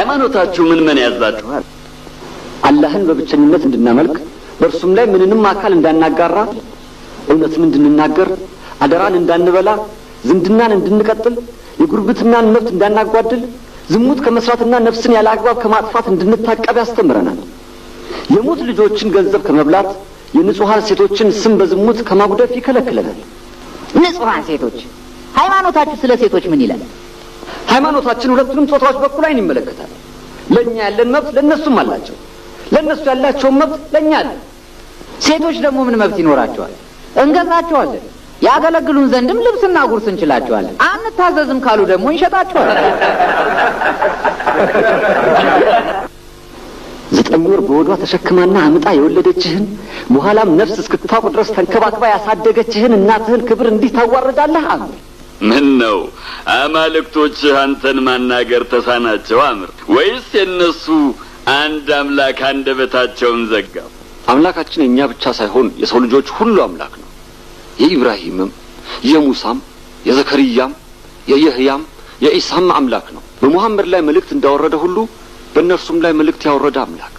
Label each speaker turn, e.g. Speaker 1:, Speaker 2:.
Speaker 1: ሃይማኖታችሁ ምን ምን ያዛችኋል?
Speaker 2: አላህን በብቸኝነት እንድናመልክ፣ በእርሱም ላይ ምንንም አካል እንዳናጋራ፣ እውነትን እንድንናገር፣ አደራን እንዳንበላ፣ ዝምድናን እንድንቀጥል፣ የጉርብትናን መብት እንዳናጓድል፣ ዝሙት ከመስራትና ነፍስን ያለ አግባብ ከማጥፋት እንድንታቀብ ያስተምረናል። የሙት ልጆችን ገንዘብ ከመብላት፣ የንጹሐን ሴቶችን ስም በዝሙት ከማጉደፍ ይከለክለናል።
Speaker 3: ንጹሐን ሴቶች፣ ሃይማኖታችሁ ስለ ሴቶች ምን ይላል?
Speaker 2: ሃይማኖታችን ሁለቱንም ጾታዎች በኩል አይን ይመለከታል። ለእኛ ያለን መብት ለእነሱም አላቸው፣ ለእነሱ ያላቸውን መብት ለእኛ አለ።
Speaker 3: ሴቶች ደግሞ ምን መብት ይኖራቸዋል? እንገዛቸዋለን። ያገለግሉን ዘንድም ልብስና ጉርስ እንችላቸዋለን። አንታዘዝም ካሉ ደግሞ እንሸጣቸዋለን።
Speaker 2: 9 ወር በሆዷ ተሸክማና አምጣ የወለደችህን፣ በኋላም ነፍስ እስክታውቅ ድረስ ተንከባክባ ያሳደገችህን እናትህን ክብር እንዲህ ታዋርዳለህ? አምር።
Speaker 1: ምን ነው አማልክቶችህ አንተን ማናገር ተሳናቸው አምር? ወይስ የእነሱ አንድ አምላክ አንደበታቸውን ዘጋው?
Speaker 2: አምላካችን የእኛ ብቻ ሳይሆን የሰው ልጆች ሁሉ አምላክ ነው። የኢብራሂምም፣ የሙሳም፣ የዘከርያም፣ የየህያም፣ የኢሳም አምላክ ነው። በሙሐመድ ላይ መልእክት እንዳወረደ ሁሉ በእነርሱም ላይ መልእክት ያወረደ አምላክ።